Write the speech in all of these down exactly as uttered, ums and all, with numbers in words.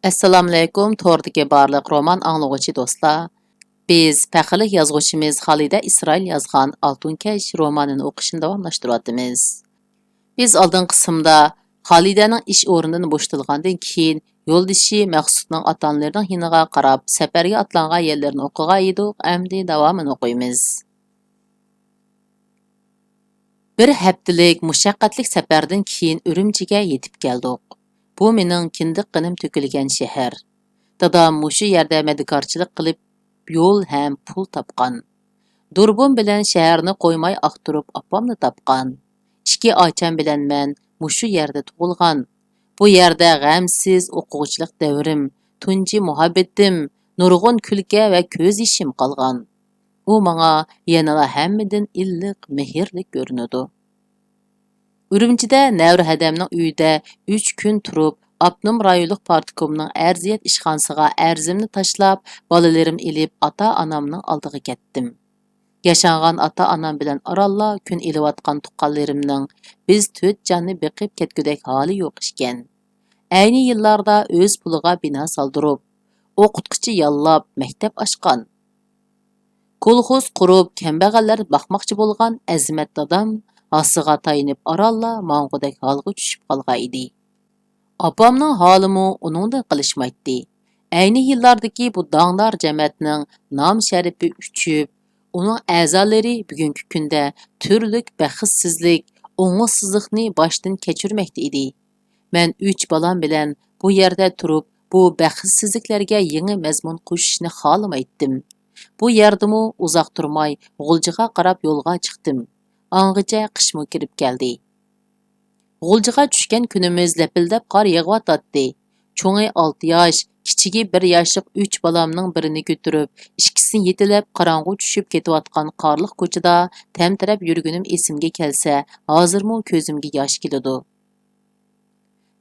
ئەسسالامۇئەلەيكۇم، توردىكى بارلىق رومان ئاڭلىغۇچى دوستلار. بىز پەخىرلىك يازغۇچىمىز خالىدە ئىسرائىل يازغان ئالتۇن كەش رومانىنى ئوقۇشنى داۋاملاشتۇرۇۋاتىمىز. بىز ئالدىنقى قىسىمدا خالىدەنىڭ ئىش ئورنىدىن بوشىتىلغاندىن كېيىن، يولدىشى مەخسۇتنىڭ ئاتا-ئانىلىرىنىڭ يېنىغا قاراپ سەپەرگە ئاتلانغان يەرلىرىنى ئوقۇغان ئىدۇق، ئەمدى داۋامىنى ئوقۇيمىز. بىر ھەپتىلىك مۇشەققەتلىك سەپەردىن كېيىن ئۈرۈمچىگە يېتىپ كەلدۇق. بۇ مېنىڭ كىندىك قېنىم تۆكۈلگەن شەھەر. دادام مۇشۇ يەردە مەدىكارچىلىق قىلىپ، يول ھەم پۇل تاپقان. دۇربۇن بىلەن شەھەرنى قويماي ئاختۇرۇپ، ئاپامنى تاپقان. ئىككى ئاچام بىلەن مەن مۇشۇ يەردە تۇغۇلغان. بۇ يەردە غەمسىز ئوقۇغۇچىلىق دەۋرىم، تۇنجى مۇھەببىتىم، نۇرغۇن كۈلكە ۋە كۆز يېشىم قالغان. ئۇ ماڭا يەنىلا ھەممىدىن ئىللىق، مېھىرلىك كۆرۈنىدۇ. ئۈرۈمچىدە نەۋرە ھەدەمنىڭ ئۆيىدە ئۈچ كۈن تۇرۇپ، ئاپتونوم رايونلۇق پارتكومنىڭ ئەرزىيەت ئىشخانىسىغا ئەرزىمنى تاشلاپ، بالىلىرىم ئېلىپ ئاتا-ئانامنىڭ ئالدىغا كەتتىم. ياشانغان ئاتا-ئانام بىلەن ئارانلا كۈن ئېلىۋاتقان تۇغقانلىرىمنىڭ بىز تۆت جاننى بېقىپ كەتكۈدەك ھالى يوق ئىكەن. ئەينى يىللاردا ئۆز پۇلىغا بىنا سالدۇرۇپ، ئوقۇتقۇچى ياللاپ مەكتەپ ئاچقان. كولخوز قۇرۇپ، كەمبەغەللەرنى باقماقچى بولغان ئەزىمەت دادام ھاسىغا تايىنىپ ئارانلا ماڭغۇدەك ھالغا چۈشۈپ قالغان ئىدى. ئاپامنىڭ ھالىمۇ ئۇنىڭدىن قېلىشمايتتى. ئەينى يىللاردىكى بۇ داڭدار جەمەتنىڭ نام-شەرىپى ئۆچۈپ، ئۇنىڭ ئەزالىرى بۈگۈنكى كۈندە تۈرلۈك بەختسىزلىك، ئوڭۇشسىزلىقنى باشتىن كەچۈرمەكتە ئىدى. مەن ئۈچ بالام بىلەن بۇ يەردە تۇرۇپ، بۇ بەختسىزلىكلەرگە يېڭى مەزمۇن قوشۇشنى خالىمايتتىم. بۇ يەردىمۇ ئۇزاق تۇرماي غۇلجىغا قاراپ يولغا چىقتىم. ئاڭغىچە قىشمۇ كىرىپ كەلدى. غۇلجىغا چۈشكەن كۈنىمىز لەپىلدەپ قار يېغىۋاتاتتى. چوڭى ئالتە ياش، كىچىكى بىر ياشلىق ئۈچ بالامنىڭ بىرىنى كۆتۈرۈپ، ئىككىسىنى يېتىلەپ قاراڭغۇ چۈشۈپ كېتىۋاتقان قارلىق كوچىدا تەمتىرەپ يۈرگىنىم ئېسىمگە كەلسە، ھازىرمۇ كۆزۈمگە ياش كېلىدۇ.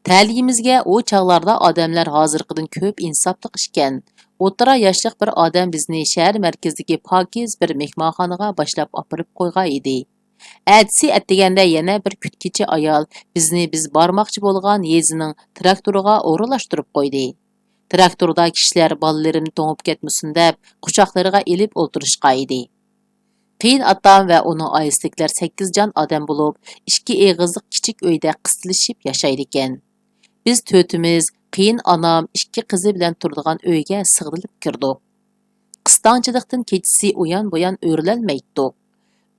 تەلىيىمىزگە ئۇ چاغلاردا ئادەملەر ھازىرقىدىن كۆپ ئىنساپلىق ئىكەن. ئوتتۇرا ياشلىق بىر ئادەم بىزنى شەھەر مەركىزىدىكى پاكىز بىر مېھمانخانىغا باشلاپ ئاپىرىپ قويغان ئىدى. ئەتىسى ئەتىگەندە يەنە بىر كۈتكۈچى ئايال بىزنى بىز بارماقچى بولغان يېزىنىڭ تىراكتورىغا ئورۇنلاشتۇرۇپ قويدى. تىراكتوردا كىشىلەر بالىلىرىمنى توڭۇپ كەتمىسۇن دەپ، قۇچاقلىرىغا ئېلىپ ئولتۇرۇشقان ئىدى. قېيىن ئاتام ۋە ئۇنىڭ ئائىلىسىدىكىلەر سەككىز جان ئادەم بولۇپ، ئىككى ئېغىزلىق كىچىك ئۆيدە قىستىلىشىپ ياشايدىكەن. بىز تۆتىمىز، قېيىن ئانام، ئىككى قىزى بىلەن تۇرىدىغان ئۆيگە سىغدىلىپ كىردۇق. قىستاڭچىلىقتىن كېچىسى ئۇيان-بۇيان ئۆرۈلەلمەيتتۇق.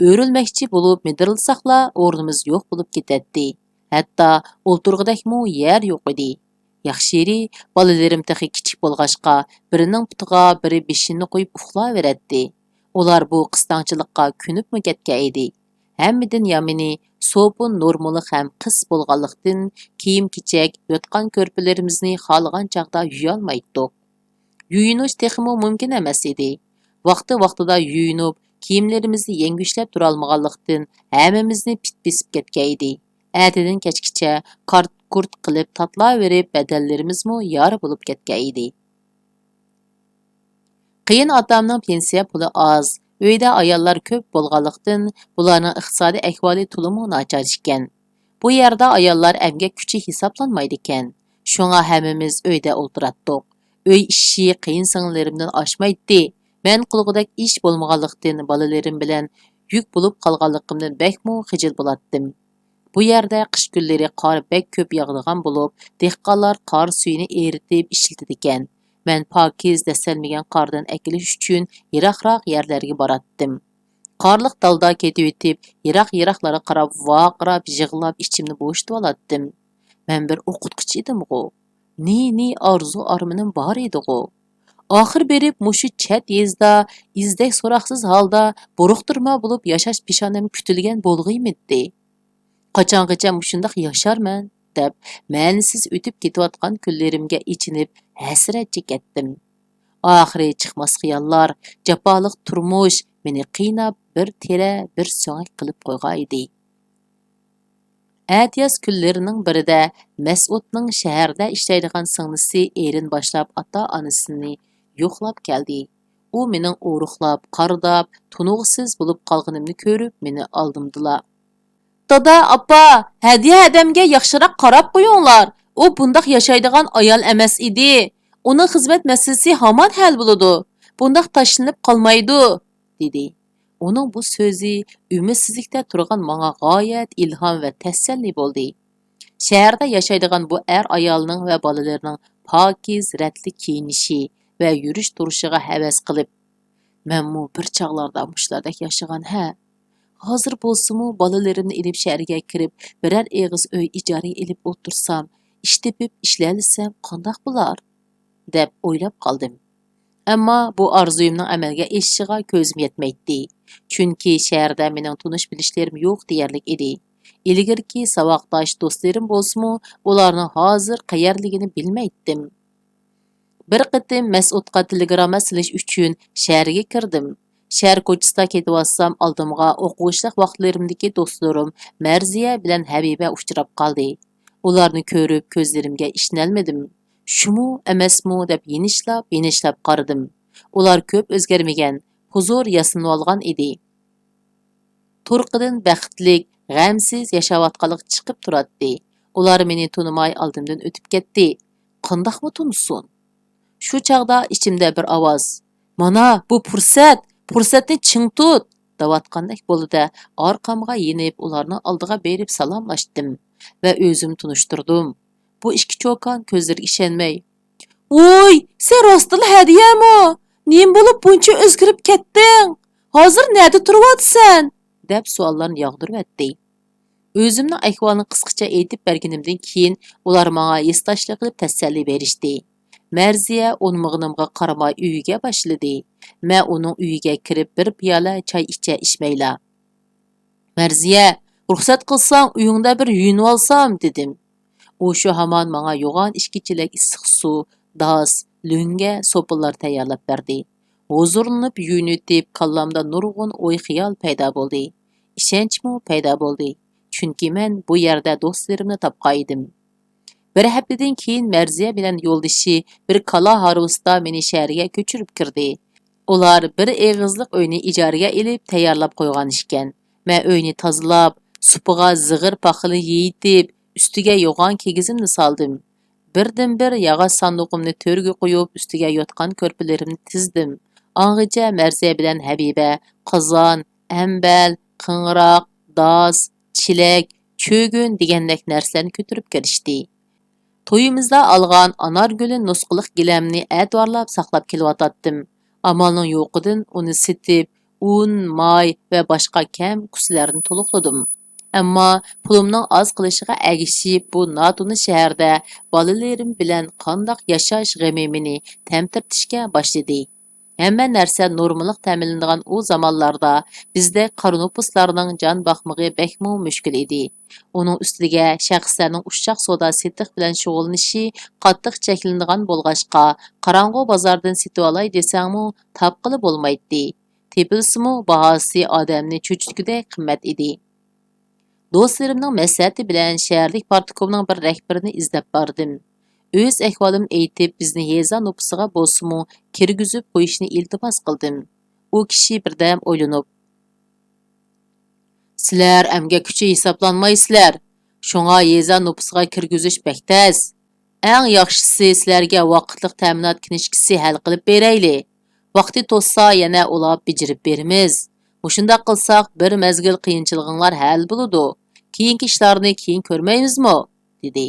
ئۆرۈلمەكچى بولۇپ مىدىرلىساقلا، ئورنىمىز يوق بولۇپ كېتەتتى. ھەتتا ئولتۇرغۇدەكمۇ يەر يوق ئىدى. ياخشى يېرى، بالىلىرىم تېخى كىچىك بولغاچقا، بىرىنىڭ پۇتىغا، بىرى بېشىنى قويۇپ ئۇخلاۋېرەتتى. ئۇلار بۇ قىستاڭچىلىققا كۆنۈپمۇ كەتكەن ئىدى. ھەممىدىن يامىنى، سوپۇن نورمىلىق ھەم قىس بولغانلىقتىن، كىيىم-كېچەك، يوتقان-كۆرپىلىرىمىزنى خالىغان چاغدا يۇيالمايتتۇق. يۇيۇنۇش تېخىمۇ مۇمكىن ئەمەس ئىدى. ۋاقتى-ۋاقتىدا يۇيۇنۇپ، كىيىملىرىمىزنى يەڭگۈشلەپ تۇرالمىغانلىقتىن، ھەممىمىزنى پىت بېسىپ كەتكەن ئىدى. ئەتىدىن كەچكىچە كارت-كۇرت قىلىپ تاتلاۋېرىپ، بەدەنلىرىمىزمۇ يارا بولۇپ كەتكەن ئىدى. قېيىن ئاتامنىڭ پېنسىيە پۇلى ئاز، ئۆيدە ئاياللار كۆپ بولغانلىقتىن، بۇلارنىڭ ئىقتىسادىي ئەھۋالى تولىمۇ ناچار ئىكەن. بۇ يەردە ئاياللار ئەمگەك كۈچى ھېسابلانمايدىكەن. شۇڭا ھەممىمىز ئۆيدە ئولتۇراتتۇق. ئۆي ئىشى قېيىنسىڭىللىرىمدىن ئاشمايتتى. مەن قىلغۇدەك ئىش بولمىغانلىقتىن، بالىلىرىم بىلەن يۈك بولۇپ قالغانلىقىمدىن بەكمۇ خىجىل بولاتتىم. بۇ يەردە قىش كۈنلىرى قار بەك كۆپ ياغىدىغان بولۇپ، دېھقانلار قار سۈيىنى ئېرىتىپ ئىشلىتىدىكەن. مەن پاكىز دەسسەلمىگەن قاردىن ئەكېلىش ئۈچۈن يىراقراق يەرلەرگە باراتتىم. قارلىق دالدا كېتىۋېتىپ، يىراق-يىراقلارغا قاراپ ۋارقىراپ، يىغلاپ ئىچىمنى بوشىتىۋالاتتىم. مەن بىر ئوقۇتقۇچى ئىدىمغۇ؟ نى-نى ئارزۇ-ئارمىنىم بار ئىدىغۇ؟ ئاخىر بېرىپ مۇشۇ چەت يېزىدا ئىزدەك-سوراقسىز ھالدا بۇرۇقتۇرما بولۇپ ياشاش پېشانەم كۈتۈلگەن بولغىيمىدى؟ قاچانغىچە مۇشۇنداق ياشارمەن؟ دەپ، مەنىسىز ئۆتۈپ كېتىۋاتقان كۈنلىرىمگە ئېچىنىپ، ھەسرەت چېكەتتىم. ئاخىرى چىقماس خىياللار، جاپالىق تۇرمۇش مېنى قىيناپ، بىر تېرە، بىر سۆڭەك قىلىپ قويغان ئىدى. ئەتىياز كۈنلىرىنىڭ بىرىدە مەسئۇدنىڭ شەھەردە ئىشلەيدىغان سىڭلىسى ئېرىن باشلاپ ئاتا-ئانىسىنى يوقلاپ كەلدى. ئۇ مېنىڭ ئورۇقلاپ، قارىداپ، تونۇغۇسىز بولۇپ قالغىنىمنى كۆرۈپ، مېنى ئالدىمدىلا. «دادا، ئاپا، ھەدىيە ھەدەمگە ياخشىراق قاراپ قويۇڭلار. ئۇ بۇنداق ياشايدىغان ئايال ئەمەس ئىدى. ئۇنىڭ خىزمەت مەسىلىسى ھامان ھەل بولىدۇ. بۇنداق تاشلىنىپ قالمايدۇ، دېدى. ئۇنىڭ بۇ سۆزى ئۈمىدسىزلىكتە تۇرغان ماڭا غايەت ئىلھام ۋە تەسەللى بولدى. شەھەردە ياشايدىغان بۇ ئەر ئايالنىڭ ۋە بالىلىرىنىڭ پاكىز، رەتلىك كىيىنىشى ۋە يۈرۈش-تۇرۇشىغا ھەۋەس قىلىپ، مەنمۇ بىر چاغلاردا مۇشۇلاردەك ياشىغان ھە. ھازىر بولسىمۇ بالىلىرىمنى ئېلىپ شەھەرگە كىرىپ، بىرەر ئېغىز ئۆي ئىجارىگە ئېلىپ ئولتۇرسام، ئىش تېپىپ ئىشلەۋەتسەم قانداق بولار؟ دەپ ئويلاپ قالدىم. ئەمما بۇ ئارزۇيۇمنىڭ ئەمەلگە ئېشىشىغا كۆزۈم يەتمەيتتى. چۈنكى شەھەردە مېنىڭ تونۇش-بىلىشلىرىم يوق دېيەرلىك ئىدى. ئىلگىرىكى ساۋاقداش دوستلىرىم بولسىمۇ، ئۇلارنىڭ ھازىر قەيەردىلىكىنى بىلمەيتتىم. بىر قېتىم مەسئۇدقا تېلېگرامما سېلىش ئۈچۈن شەھەرگە كىردىم. شەھەر كوچىسىدا كېتىۋاتسام، ئالدىمغا ئوقۇغۇچىلىق ۋاقىتلىرىمدىكى دوستلىرىم مەرزىيە بىلەن ھەبىبە ئۇچراپ قالدى. ئۇلارنى كۆرۈپ كۆزلىرىمگە ئىشىنەلمىدىم. شۇمۇ ئەمەسمۇ دەپ يېنىشلاپ، يېنىشلاپ قارىدىم. ئۇلار كۆپ ئۆزگەرمىگەن، ھۇزۇر ياسىنىۋالغان ئىدى. تۇرقىدىن بەختلىك، غەمسىز ياشاۋاتقانلىقى چىقىپ تۇراتتى. ئۇلار مېنى تونۇماي ئالدىمدىن ئۆتۈپ كەتتى. قانداقمۇ تونۇسۇن؟ شۇ چاغدا ئىچىمدە بىر ئاۋاز، «مانا، بۇ پۇرسەت! پۇرسەتنى چىڭ تۇت!» دەۋاتقاندەك بولدى-دە، ئارقامغا يېنىپ، ئۇلارنىڭ ئالدىغا بېرىپ سالاملاشتىم ۋە ئۆزۈم تونۇشتۇردۇم. بۇ ئىككى چوكان كۆزلىرىگە ئىشەنمەي، «ۋوي، سەن راستتىنلا ھەدىيەمۇ؟ نېمە بولۇپ بۇنچە ئۆزگىرىپ كەتتىڭ؟ ھازىر نەدە تۇرۇۋاتىسەن؟» دەپ سوئاللارنى ياغدۇرۇۋەتتى. ئۆزۈمنىڭ ئەھۋالىنى قىسقىچە ئېيتىپ بەرگىنىمدىن كېيىن، ئۇلار ماڭا ھېسداشلىق قىلىپ تەسەللى بېرىشتى. مەرزىيە ئۇنىمىغىنىمغا قارىماي ئۆيىگە باشلىدى. مەن ئۇنىڭ ئۆيىگە كىرىپ بىر پىيالە چاي ئىچە ئىچمەيلا، «مەرزىيە، رۇخسەت قىلساڭ ئۆيۈڭدە بىر يۇيۇنۇۋالسام» دېدىم. ئۇ شۇ ھامان ماڭا يوغان ئىككى چېلەك ئىسسىق سۇ، داس، لۆڭگە، سوپۇنلار تەييارلاپ بەردى. ھۇزۇرلىنىپ يۇيۇنۇۋېتىپ، كاللامدا نۇرغۇن ئوي-خىيال پەيدا بولدى. ئىشەنچمۇ پەيدا بولدى. چۈنكى مەن بۇ يەردە دوستلىرىمنى تاپقان ئىدىم. بىر ھەپتىدىن كېيىن مەرزىيە بىلەن يولدىشى بىر كالا ھارۋىسىدا مېنى شەھەرگە كۆچۈرۈپ كىردى. ئۇلار بىر ئېغىزلىق ئۆينى ئىجارىگە ئېلىپ تەييارلاپ قويغان ئىكەن. مەن ئۆينى تازىلاپ، سۇپىغا زىغىر پاخىلى يېيىتىپ، ئۈستىگە يوغان كىگىزىمنى سالدىم. بىردىنبىر ياغاچ ساندۇقۇمنى تۆرگە قويۇپ، ئۈستىگە يوتقان-كۆرپىلىرىمنى تىزدىم. ئاڭغىچە مەرزىيە بىلەن ھەبىبە قازان، ئەمبەل، قىڭراق، داس، چېلەك، چۆگۈن دېگەندەك نەرسىلەرنى كۆتۈرۈپ كىرىشتى. تويىمىزدا ئالغان ئانارگۈلى نۇسخىلىق گىلەمنى ئەتىۋارلاپ ساقلاپ كېلىۋاتاتتىم. ئامالنىڭ يوقىدىن ئۇنى سېتىپ، ئۇن، ماي ۋە باشقا كەم-كۈسلەرنى تولۇقلىدىم. ئەمما پۇلۇمنىڭ ئاز قېلىشىغا ئەگىشىپ، بۇ ناتونۇش شەھەردە بالىلىرىم بىلەن قانداق ياشاش غېمى مېنى تەمتىرىتىشكە باشلىدى. ھەممە نەرسە نورماللىق تەمىنلىنىدىغان ئۇ زامانلاردا بىزدەك قارا نوپۇسلارنىڭ جان باقمىقى بەكمۇ مۈشكۈل ئىدى. ئۇنىڭ ئۈستىگە شەخسلەرنىڭ ئۇششاق سودا-سېتىق بىلەن شۇغۇللىنىشى قاتتىق چەكلىنىدىغان بولغاچقا، قاراڭغۇ بازاردىن سېتىۋالاي دېسەڭمۇ تاپقىلى بولمايتتى. تېپىلسىمۇ باھاسى ئادەمنى چۆچۈتكۈدەك قىممەت ئىدى. دوستلىرىمنىڭ مەسلىھەتى بىلەن شەھەرلىك پارتكومنىڭ بىر رەھبىرىنى ئىزدەپ باردىم. ئۆز ئەھۋالىمنى ئېيتىپ، بىزنى يېزا نوپۇسىغا بولسىمۇ كىرگۈزۈپ قويۇشنى ئىلتىماس قىلدىم. ئۇ كىشى بىردەم ئويلىنىپ، «سىلەر ئەمگەكچى ھېسابلانمايسىلەر. شۇڭا يېزا نوپۇسىغا كىرگۈزۈش بەك تەس. ئەڭ ياخشىسى سىلەرگە ۋاقىتلىق تەمىنات كىنىشكىسى ھەل قىلىپ بېرەيلى. ۋاقتى توشسا يەنە ئۇلاپ بېجىرىپ بېرىمىز. مۇشۇنداق قىلساق بىر مەزگىل قىيىنچىلىقىڭلار ھەل بولىدۇ. كېيىنكى ئىشلارنى كېيىن كۆرمەيمىزمۇ؟» دېدى.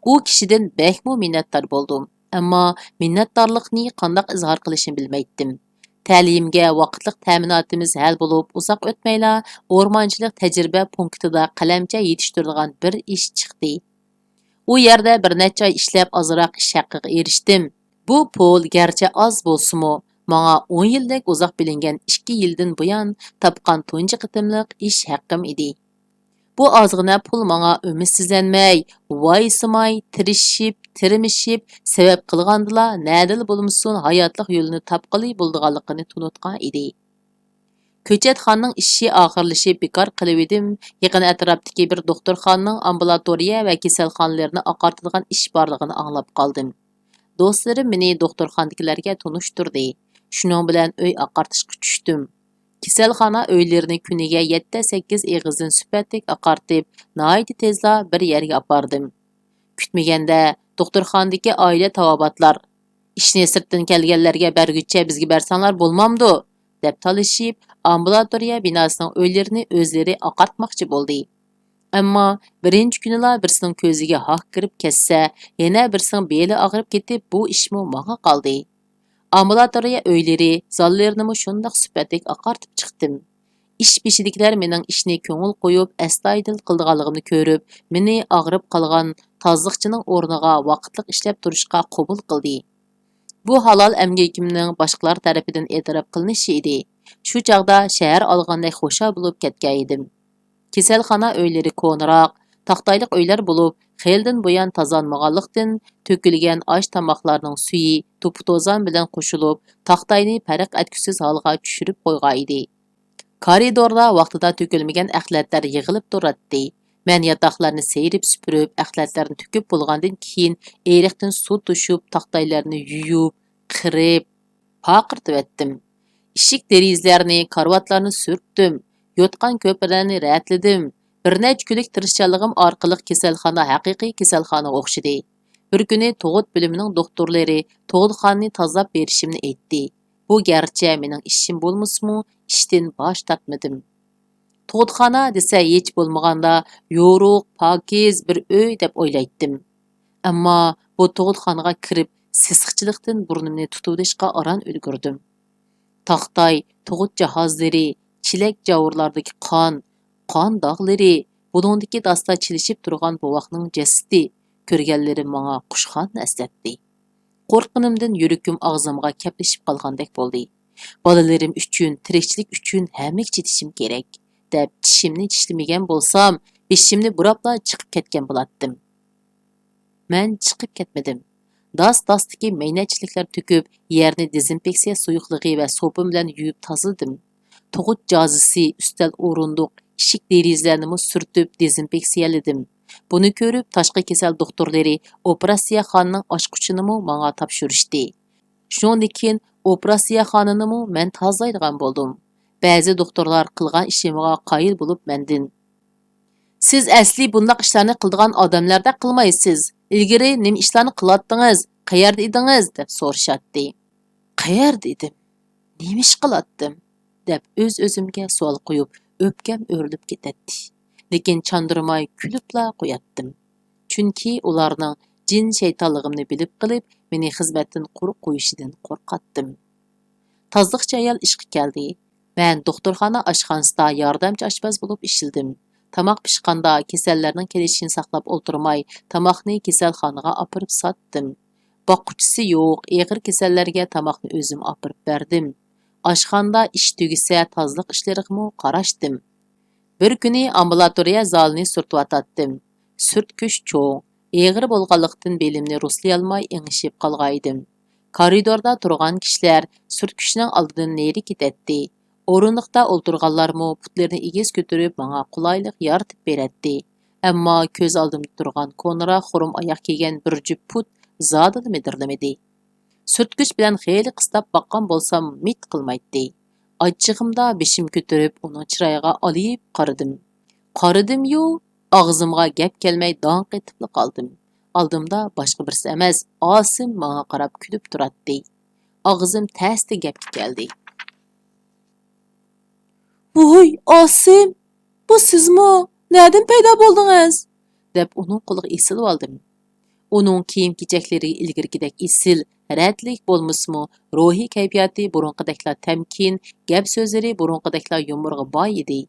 ئۇ كىشىدىن بەكمۇ مىننەتدار بولدۇم. ئەمما مىننەتدارلىقنى قانداق ئىزھار قىلىشنى بىلمەيتتىم. تەلىيىمگە ۋاقىتلىق تەمىناتىمىز ھەل بولۇپ، ئۇزاق ئۆتمەيلا ئورمانچىلىق تەجرىبە پونكىتىدا قەلەمچە يېتىشتۈرىدىغان بىر ئىش چىقتى. ئۇ يەردە بىر نەچچە ئاي ئىشلەپ، ئازراق ئىش ھەققىگە ئېرىشتىم. بۇ پۇل گەرچە ئاز بولسىمۇ، ماڭا ئون يىلدەك ئۇزاق بىلىنگەن ئىككى يىلدىن بۇيان تاپقان تۇنجى قېتىملىق ئىش ھەققىم ئىدى. بۇ ئازغىنە پۇل ماڭا ئۈمىدسىزلەنمەي، ۋايسىماي، تىرىشىپ، تىرمىشىپ، سەۋەب قىلغاندىلا نەدىلا بولمىسۇن ھاياتلىق يولىنى تاپقىلى بولىدىغانلىقىنى تونۇتقان ئىدى. كۆچەتخانىنىڭ ئىشى ئاخىرلىشىپ بىكار قىلىۋىدىم، يېقىن ئەتراپتىكى بىر دوختۇرخانىنىڭ ئامبۇلاتورىيە ۋە كېسەلخانىلىرىنى ئاقارتىدىغان ئىش بارلىقىنى ئاڭلاپ قالدىم. دوستلىرىم مېنى دوختۇرخانىدىكىلەرگە تونۇشتۇردى. شۇنىڭ بىلەن ئۆي ئاقارتىشقا چۈشتۈم. كېسەلخانا ئۆيلىرىنى كۈنىگە يەتتە-سەككىز ئېغىزدىن سۈپەتلىك ئاقارتىپ، ناھايىتى تېزلا بىر يەرگە ئاپاردىم. كۈتمىگەندە، دوختۇرخانىدىكى ئائىلە تاۋابىئاتلار، «ئىشنى سىرتتىن كەلگەنلەرگە بەرگۈچە بىزگە بەرسەڭلار بولمامدۇ؟» دەپ تالىشىپ، ئامبۇلاتورىيە بىناسىنىڭ ئۆيلىرىنى ئۆزلىرى ئاقارتماقچى بولدى. ئەمما بىرىنچى كۈنىلا بىرسىنىڭ كۆزىگە ھاك كىرىپ كەتسە، يەنە بىرسىنىڭ بېلى ئاغرىپ كېتىپ، بۇ ئىشمۇ ماڭا قالدى. ئامبۇلاتورىيە ئۆيلىرى، زاللىرىنىمۇ شۇنداق سۈپەتلىك ئاقارتىپ چىقتىم. ئىش بېشىدىكىلەر مېنىڭ ئىشنى كۆڭۈل قويۇپ، ئەستايىدىل قىلىدىغانلىقىمنى كۆرۈپ، مېنى ئاغرىپ قالغان تازىلىقچىنىڭ ئورنىغا ۋاقىتلىق ئىشلەپ تۇرۇشقا قوبۇل قىلدى. بۇ ھالال ئەمگىكىمنىڭ باشقىلار تەرىپىدىن ئېتىراپ قىلىنىشى ئىدى. شۇ چاغدا شەھەر ئالغاندەك خۇشال بولۇپ كەتكەن ئىدىم. كېسەلخانا ئۆيلىرى كونىراق، تاختايلىق ئۆيلەر بولۇپ، خېلىدىن بۇيان تازىلانمىغانلىقتىن، تۆكۈلگەن ئاش-تاماقلارنىڭ سۈيى توپا-توزان بىلەن قوشۇلۇپ، تاختاينى پەرق ئەتكۈسىز ھالغا چۈشۈرۈپ قويغان ئىدى. كارىدوردا ۋاقتىدا تۆكۈلمىگەن ئەخلەتلەر يىغىلىپ تۇراتتى. مەن ياتاقلارنى سىيرىپ سۈپۈرۈپ، ئەخلەتلەرنى تۆكۈپ بولغاندىن كېيىن، ئېرىقتىن سۇ توشۇپ، تاختايلارنى يۇيۇپ، قىرىپ، پارقىرىتىۋەتتىم. ئىشىك-دېرىزىلەرنى، كارىۋاتلارنى سۈرتتۈم. يوتقان-كۆپرىلەرنى رەتلىدىم. بىر نەچچە كۈنلۈك تىرىشچانلىقىم ئارقىلىق كېسەلخانا ھەقىقىي كېسەلخانىغا ئوخشىدى. بىر كۈنى تۇغۇت بۆلۈمىنىڭ دوختۇرلىرى تۇغۇتخانىنى تازىلاپ بېرىشىمنى ئېيتتى. بۇ گەرچە مېنىڭ ئىشىم بولمىسىمۇ، ئىشتىن باش تارتمىدىم. تۇغۇتخانا دېسە ھېچ بولمىغاندا يورۇق، پاكىز بىر ئۆي دەپ ئويلايتتىم. ئەمما بۇ تۇغۇتخانىغا كىرىپ، سېسىقچىلىقتىن بۇرنۇمنى تۇتۇۋېلىشقا ئاران ئۈلگۈردۈم. تاختاي، تۇغۇت جاھازلىرى، چېلەك-جاۋۇرلاردىكى قان، قان داغلىرى، بۇلۇڭدىكى داستا چىلىشىپ تۇرغان بوۋاقنىڭ جەسىتى، كۆرگەنلىرىم ماڭا قۇشخانىنى ئەسلەتتى. قورققىنىمدىن يۈرىكىم ئاغزىمغا كەپلىشىپ قالغاندەك بولدى. بالىلىرىم ئۈچۈن، تىرىكچىلىك ئۈچۈن ھەممىگە چىدىشىم كېرەك، دەپ چىشىمنى چىشلىمىگەن بولسام، بېشىمنى بۇراپلا چىقىپ كەتكەن بولاتتىم. مەن چىقىپ كەتمىدىم. داس-داستىكى مەينەتچىلىكلەر تۆكۈپ، يەرنى دېزىنفېكسىيە سۇيۇقلۇقى ۋە سوپۇن بىلەن يۇيۇپ تازىلىدىم. تۇغۇت جازىسى، ئۈستەل، ئورۇندۇق، ئىشىك-دېرىزىلەرنىمۇ سۈرتۈپ دېزىنفېكسىيەلىدىم. بۇنى كۆرۈپ، تاشقى كېسەل دوختۇرلىرى ئوپېراتسىيەخانىنىڭ ئاچقۇچىنىمۇ ماڭا تاپشۇرۇشتى. شۇنىڭدىن كېيىن ئوپېراتسىيەخانىنىمۇ مەن تازىلايدىغان بولدۇم. بەزى دوختۇرلار قىلغان ئىشىمغا قايىل بولۇپ مەندىن، «سىز ئەسلى بۇنداق ئىشلارنى قىلىدىغان ئادەملەردەك قىلمايسىز. ئىلگىرى نېمە ئىشلارنى قىلاتتىڭىز؟ قەيەردە ئىدىڭىز؟» دەپ سورىشاتتى. قەيەردە ئىدىم؟ نېمە ئىش قىلاتتىم؟ دەپ ئۆز-ئۆزۈمگە سوئال قويۇپ، ئۆپكەم ئۆرۈلۈپ كېتەتتى. لېكىن چاندۇرماي كۈلۈپلا قوياتتىم. چۈنكى ئۇلارنىڭ جىن-شەيتانلىقىمنى بىلىپ قېلىپ، مېنى خىزمەتتىن قۇرۇق قويۇشىدىن قورقاتتىم. تازىلىقچى ئايال ئىشقا كەلدى. مەن دوختۇرخانا ئاشخانىسىدا ياردەمچى ئاشپەز بولۇپ ئىشلىدىم. تاماق پىشقاندا، كېسەللەرنىڭ كېلىشىنى ساقلاپ ئولتۇرماي، تاماقنى كېسەلخانىغا ئاپىرىپ ساتتىم. باققۇچىسى يوق ئېغىر كېسەللەرگە تاماقنى ئۆزۈم ئاپىرىپ بەردىم. ئاشخانىدا ئىش تۈگىسە، تازىلىق ئىشلىرىغىمۇ قاراشتىم. بىر كۈنى ئامبۇلاتورىيە زالىنى سۈرتۈۋاتاتتىم. سۈرتكۈچ چوڭ، ئېغىر بولغانلىقتىن بېلىمنى رۇسلىيالماي ئېڭىشىپ قالغانىدىم. كارىدوردا تۇرغان كىشىلەر سۈرتكۈچنىڭ ئالدىدىن نېرى كېتەتتى. ئورۇندۇقتا ئولتۇرغانلارمۇ پۇتلىرىنى ئېگىز كۆتۈرۈپ، ماڭا قولايلىق يارىتىپ بېرەتتى. ئەمما كۆز ئالدىمدا تۇرغان كونىراق خۇرۇم ئاياق كىيگەن بىر جۈپ پۇت زادىلا مىدىرلىمىدى. سۈرتكۈچ بىلەن خېلى قىستاپ باققان بولسام، مىت قىلمايتتى. ئاچچىقىمدا بېشىمنى كۆتۈرۈپ، ئۇنىڭ چىرايىغا ئالىيىپ قارىدىم. قارىدىميۇ، ئاغزىمغا گەپ كەلمەي داڭ قېتىپلا قالدىم. ئالدىمدا باشقا بىرسى ئەمەس، ئاسىم ماڭا قاراپ كۈلۈپ تۇراتتى. ئاغزىم تەستە گەپكە كەلدى. ۋوي، ئاسىم! بۇ سىزمۇ؟ نەدىن پەيدا بولدىڭىز؟ دەپ ئۇنىڭ قولىغا ئېسىلىۋالدىم. ئۇنىڭ كىيىم-كېچەكلىرى ئىلگىرىكىدەك ئېسىل، رەتلىك بولمىسىمۇ، روھىي كەيپىياتى بۇرۇنقىدەكلا تەمكىن، گەپ-سۆزلىرى بۇرۇنقىدەكلا يۇمۇرغا باي ئىدى.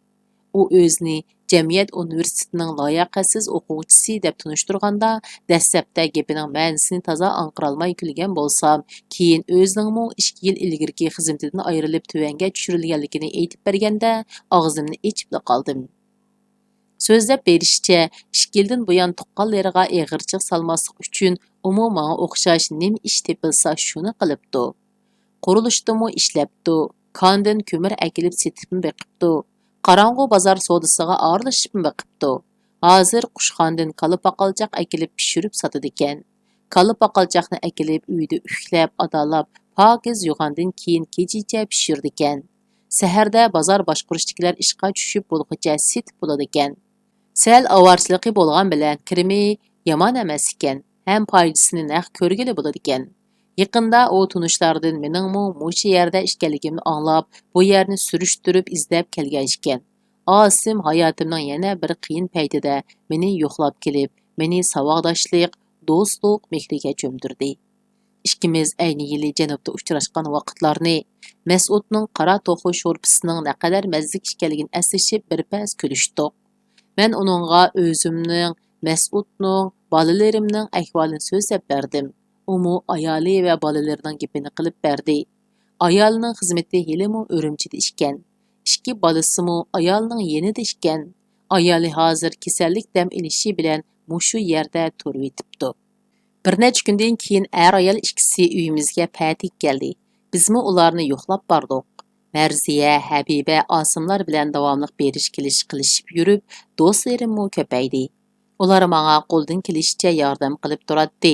ئۇ ئۆزىنى جەمئىيەت ئۇنىۋېرسىتېتىنىڭ لاياقەتسىز ئوقۇغۇچىسى دەپ تونۇشتۇرغاندا، دەسلەپتە گېپىنىڭ مەنىسىنى تازا ئاڭقىرالماي كۈلگەن بولسام، كېيىن ئۆزىنىڭمۇ ئىككى يىل ئىلگىرىكى خىزمىتىدىن ئايرىلىپ تۆۋەنگە چۈشۈرۈلگەنلىكىنى ئېيتىپ بەرگەندە، ئاغزىمنى ئېچىپلا قالدىم. سۆزلەپ بېرىشىچە، ئىككى يىلدىن بۇيان تۇغقانلىرىغا ئېغىرچىلىق سالماسلىق ئۈچۈن، ئۇمۇ ماڭا ئوخشاش نېمە ئىش تېپىلسا، شۇنى قىلىپتۇ. قۇرۇلۇشتىمۇ ئىشلەپتۇ، كاندىن كۆمۈر ئەكېلىپ سېتىپمۇ بېقىپتۇ. قاراڭغۇ بازار سودىسىغا ئارىلىشىپمۇ بېقىپتۇ. ھازىر قۇشخانىدىن كالا پاقالچاق ئەكېلىپ پىشۇرۇپ ساتىدىكەن. كالا پاقالچاقنى ئەكېلىپ، ئۆيدە ئۈكلەپ، ئادالاپ، پاكىز يۇغاندىن كېيىن كېچىچە پىشۇرىدىكەن. سەھەردە بازار باشقۇرۇشتىكىلەر ئىشقا چۈشۈپ بولغۇچە سېتىپ بولىدىكەن. سەل ئاۋارىچىلىقى بولغان بىلەن كىرىمى يامان ئەمەس ئىكەن، ھەم پايدىسىنى نەق كۆرگىلى بولىدىكەن. يېقىندا ئۇ تونۇشلاردىن مېنىڭمۇ مۇشۇ يەردە ئىكەنلىكىمنى ئاڭلاپ، بۇ يەرنى سۈرۈشتۈرۈپ ئىزدەپ كەلگەن ئىكەن. ئاسىم ھاياتىمنىڭ يەنە بىر قىيىن پەيتىدە مېنى يوقلاپ كېلىپ، مېنى ساۋاقداشلىق، دوستلۇق مېھرىگە چۆمدۈردى. ئىككىمىز ئەينى يىلى جەنۇبتا ئۇچراشقان ۋاقىتلارنى، مەسئۇدنىڭ قارا توخۇ شورپىسىنىڭ نەقەدەر مەززىلىك ئىكەنلىكىنى ئەسلىشىپ بىر پەس كۈلۈشتۇق. مەن ئۇنىڭغا ئۆزۈمنىڭ، مەسئۇدنىڭ، بالىلىرىمنىڭ ئەھۋالىنى سۆزلەپ بەردىم. ئۇمۇ ئايالى ۋە بالىلىرىنىڭ گېپىنى قىلىپ بەردى. ئايالىنىڭ خىزمىتى ھېلىمۇ ئۈرۈمچىدە ئىكەن. ئىككى بالىسىمۇ ئايالىنىڭ يېنىدا ئىكەن. ئايالى ھازىر كېسەللىك دەم ئېلىشى بىلەن مۇشۇ يەردە تۇرۇۋېتىپتۇ. بىر نەچچە كۈندىن كېيىن ئەر-ئايال ئىككىسى ئۆيىمىزگە پەتىگە كەلدى. بىزمۇ ئۇلارنى يوقلاپ باردۇق. مەرزىيە، ھەبىبە، ئاسىملار بىلەن داۋاملىق بېرىش-كېلىش قىلىشىپ يۈرۈپ، دوستلىرىممۇ كۆپەيدى. ئۇلار ماڭا قولدىن كېلىشىچە ياردەم قىلىپ تۇراتتى.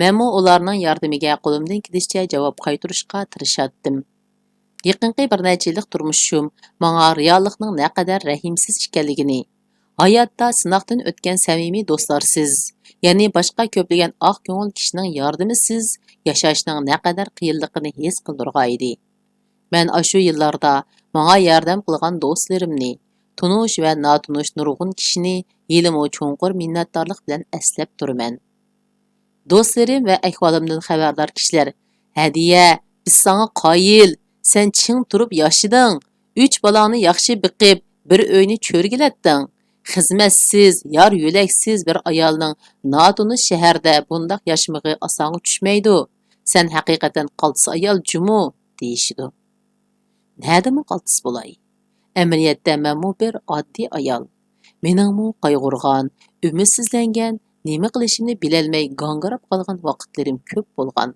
مەنمۇ ئۇلارنىڭ ياردىمىگە قولۇمدىن كېلىشىچە جاۋاب قايتۇرۇشقا تىرىشاتتىم. يېقىنقى بىر نەچچە يىللىق تۇرمۇشۇم ماڭا رېئاللىقنىڭ نەقەدەر رەھىمسىز ئىكەنلىكىنى، ھاياتتا سىناقتىن ئۆتكەن سەمىمىي دوستلارسىز، يەنى باشقا كۆپلىگەن ئاق كۆڭۈل كىشىنىڭ ياردىمىسىز ياشاشنىڭ نەقەدەر قىيىنلىقىنى ھېس قىلدۇرغانىدى. مەن ئاشۇ يىللاردا ماڭا ياردەم قىلغان دوستلىرىمنى، تونۇش ۋە ناتونۇش نۇرغۇن كىشىنى ھېلىمۇ چوڭقۇر مىننەتدارلىق بىلەن ئەسلەپ تۇرىمەن. دوستلىرىم ۋە ئەھۋالىمدىن خەۋەردار كىشىلەر، ھەدىيە، بىز ساڭا قايىل، سەن چىڭ تۇرۇپ ياشىدىڭ، ئۈچ بالاڭنى ياخشى بېقىپ، بىر ئۆينى چۆرگىلەتتىڭ. خىزمەتسىز، يار يۆلەكسىز بىر ئايالنىڭ ناتونۇش شەھەردە بۇنداق ياشىمىقى ئاسانغا چۈشمەيدۇ. سەن ھەقىقەتەن قالتىس ئايال جۇمۇ، دېيىشىدۇ. نەدىمۇ قالتىس بولاي؟ ئەمەلىيەتتە مەنمۇ بىر ئاددىي ئايال. مېنىڭمۇ قايغۇرغان، ئۈمىدسىزلەنگەن، نېمە قىلىشىمنى بىلەلمەي گاڭگىراپ قالغان ۋاقىتلىرىم كۆپ بولغان.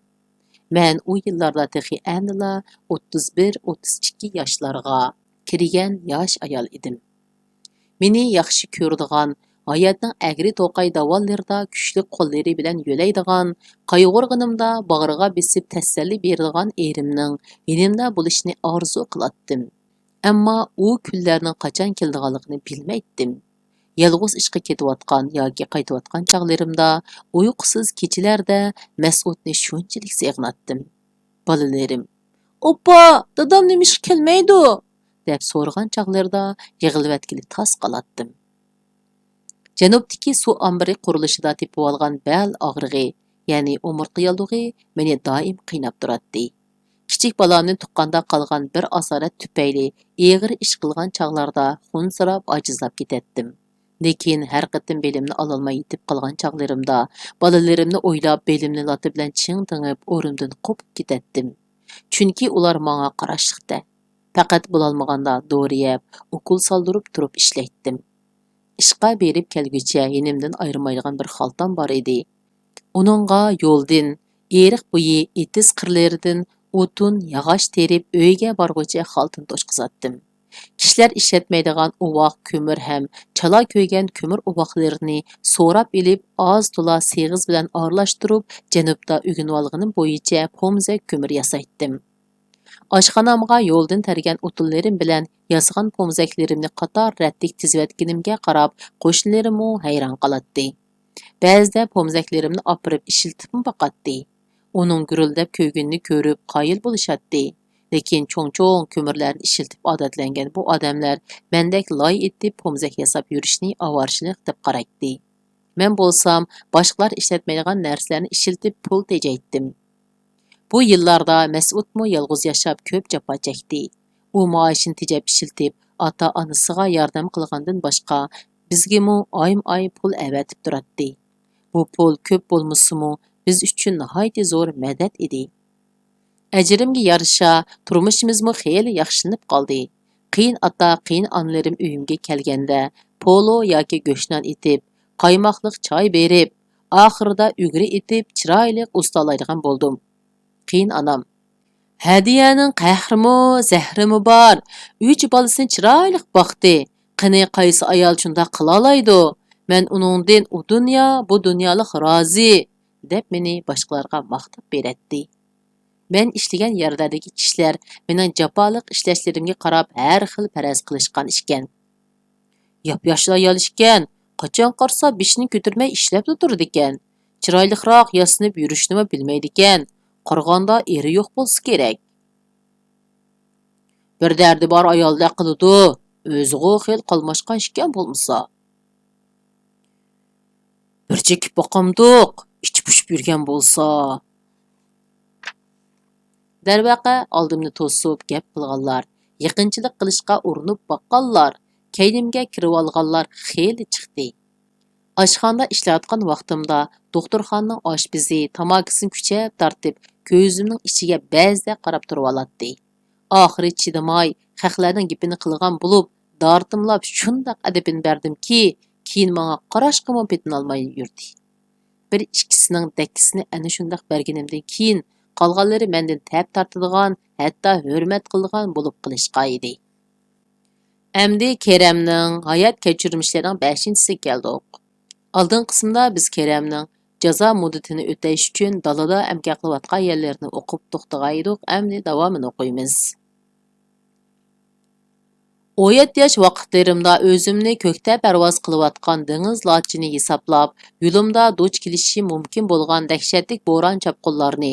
مەن ئۇ يىللاردا تېخى ئەنىلا ئوتتۇز بىر، ئوتتۇز ئىككى ياشلارغا كىرگەن ياش ئايال ئىدىم. مېنى ياخشى كۆرىدىغان، ھاياتنىڭ ئەگرى-توقاي داۋانلىرىدا كۈچلۈك قوللىرى بىلەن يۆلەيدىغان، قايغۇرغىنىمدا باغرىغا بېسىپ تەسەللى بېرىدىغان ئېرىمنىڭ يېنىمدا بولۇشىنى ئارزۇ قىلاتتىم. ئەمما ئۇ كۈنلەرنىڭ قاچان كېلىدىغانلىقىنى بىلمەيتتىم. يالغۇز ئىشقا كېتىۋاتقان ياكى قايتىۋاتقان چاغلىرىمدا، ئۇيقۇسىز كېچىلەردە مەسئۇدنى شۇنچىلىك سېغىناتتىم. بالىلىرىم، «ئوپا، دادام نېمىشقا كەلمەيدۇ؟» دەپ سورىغان چاغلىرىدا يىغلىۋەتكىلى تاس قالاتتىم. جەنۇبتىكى سۇ ئامبىرى قۇرۇلۇشىدا تېپىۋالغان بەل ئاغرىقى، يەنى ئومۇرتقا ياللۇغى مېنى دائىم قىيناپ تۇراتتى. كىچىك بالامنى تۇغقاندا قالغان بىر ئاسارەت تۈپەيلى ئېغىر ئىش قىلغان چاغلاردا خۇنسىراپ، ئاجىزلاپ كېتەتتىم. لېكىن ھەر قېتىم بېلىمنى ئالالماي يېتىپ قالغان چاغلىرىمدا، بالىلىرىمنى ئويلاپ، بېلىمنى لاتا بىلەن چىڭ تېڭىپ، ئورنۇمدىن قوپۇپ كېتەتتىم. چۈنكى ئۇلار ماڭا قاراشلىقتە. پەقەت بولالمىغاندا دورا يەپ، ئوكۇل سالدۇرۇپ تۇرۇپ ئىشلەيتتىم. ئىشقا بېرىپ كەلگۈچە يېنىمدىن ئايرىمايدىغان بىر خالتام بار ئىدى. ئۇنىڭغا يولدىن، ئېرىق بويى، ئېتىز قىرلىرىدىن ئوتۇن، ياغاچ تېرىپ، ئۆيگە بارغۇچە خالتىنى توشقۇزاتتىم. كىشىلەر ئىشلەتمەيدىغان ئۇۋاق كۆمۈر ھەم چالا كۆيگەن كۆمۈر ئۇۋاقلىرىنى سوراپ ئېلىپ، ئاز-تولا سېغىز بىلەن ئارىلاشتۇرۇپ، جەنۇبتا ئۆگىنىۋالغىنىم بويىچە پومزەك كۆمۈر ياسايتتىم. ئاشخانامغا يولدىن تەرگەن ئوتۇنلىرىم بىلەن ياسىغان پومزەكلىرىمنى قاتار رەتلىك تىزىۋەتكىنىمگە قاراپ، قوشنىلىرىممۇ ھەيران قالاتتى. بەزىدە پومزەكلىرىمنى ئاپىرىپ ئىشلىتىپمۇ باقاتتى. ئۇنىڭ گۈرۈلدەپ كۆيگىنىنى كۆرۈپ قايىل بولۇشاتتى. لېكىن چوڭ-چوڭ كۆمۈرلەرنى ئىشلىتىپ ئادەتلەنگەن بۇ ئادەملەر مەندەك لاي ئېتىپ پومزەك ياساپ يۈرۈشنى ئاۋارىچىلىك دەپ قارايتتى. مەن بولسام باشقىلار ئىشلەتمەيدىغان نەرسىلەرنى ئىشلىتىپ پۇل تېجەيتتىم. بۇ يىللاردا مەسئۇدمۇ يالغۇز ياشاپ كۆپ جاپا چەكتى. ئۇ مائاشىنى تېجەپ ئىشلىتىپ، ئاتا-ئانىسىغا ياردەم قىلغاندىن باشقا، بىزگىمۇ ئايمۇ-ئاي پۇل ئەۋەتىپ تۇراتتى. بۇ پۇل كۆپ بولمىسىمۇ، بىز ئۈچۈن ناھايىتى زور مەدەت ئىدى. ئەجرىمگە يارىشا، تۇرمۇشىمىزمۇ خېلى ياخشىلىنىپ قالدى. قېيىن ئاتا، قېيىن ئانىلىرىم ئۆيۈمگە كەلگەندە، پولۇ ياكى گۆشنان ئېتىپ، قايماقلىق چاي بېرىپ، ئاخىرىدا ئۈگرە ئېتىپ، چىرايلىق ئۇستالايدىغان بولدۇم. قېيىن ئانام، «ھەدىيەنىڭ قەھرىمۇ، زەھرىمۇ بار. ئۈچ بالىسىنى چىرايلىق باقتى. قېنى، قايسى ئايال شۇنداق قىلالايدۇ؟ مەن ئۇنىڭدىن ئۇ دۇنيا، بۇ دۇنيالىق رازى» دەپ مېنى باشقىلارغا ماختاپ بېرەتتى. مەن ئىشلىگەن يەرلەردىكى كىشىلەر مېنىڭ جاپالىق ئىشلەشلىرىمگە قاراپ ھەر خىل پەرەز قىلىشقان ئىكەن. «ياپياشلا ئايال ئىكەن، قاچان قارىسا بېشىنى كۆتۈرمەي ئىشلەپلا تۇرىدىكەن. چىرايلىقراق ياسىنىپ يۈرۈشنىمۇ بىلمەيدىكەن. قارىغاندا ئېرى يوق بولسا كېرەك. بىر دەردى بار ئايالدەك قىلىدۇ. ئۆزىغۇ خېلى قالماشقان ئىكەن بولمىسا. بىر چېكىپ باقامدۇق، ئىچى پۇشۇپ يۈرگەن بولسا. دەرۋەقە، ئالدىمنى توسۇپ گەپ قىلغانلار، يېقىنچىلىق قىلىشقا ئۇرۇنۇپ باققانلار، كەينىمگە كىرىۋالغانلار خېلى چىقتى. ئاشخانىدا ئىشلەۋاتقان ۋاقتىمدا دوختۇرخانىنىڭ ئاشپىزى تاماكىسىنى كۈچەپ تارتىپ، كۆزۈمنىڭ ئىچىگە بەزىدە قاراپ تۇرۇۋالاتتى. ئاخىرى چىدىماي، خەقلەرنىڭ گېپىنى قىلغان بولۇپ، دارتىملاپ شۇنداق ئەدىپىنى بەردىمكى، كېيىن ماڭا قاراشقىمۇ پېتىنالماي يۈردى. بىر ئىككىسىنىڭ دەككىسىنى ئەنە شۇنداق بەرگىنىمدىن كېيىن، قالغانلىرى مەندىن تەپ تارتىدىغان، ھەتتا ھۆرمەت قىلىدىغان بولۇپ قېلىشقانىدى. ئەمدى كېرەمنىڭ ھايات كەچۈرمىشلىرىنىڭ بەشىنچىسىگە كەلدۇق. ئالدىنقى قىسىمدا بىز كېرەمنىڭ جازا مۇددىتىنى ئۆتەش ئۈچۈن دالادا ئەمگەك قىلىۋاتقان يەرلىرىنى ئوقۇپ توختىغانىدۇق، ئەمدى داۋامىنى ئوقۇيمىز. ئون يەتتە ياش ۋاقىتلىرىمدا ئۆزۈمنى كۆكتە پەرۋاز قىلىۋاتقان دېڭىز لاچىنى ھېسابلاپ، يولۇمدا دۇچ كېلىشىم مۇمكىن بولغان دەھشەتلىك بوران-چاپقۇنلارنى،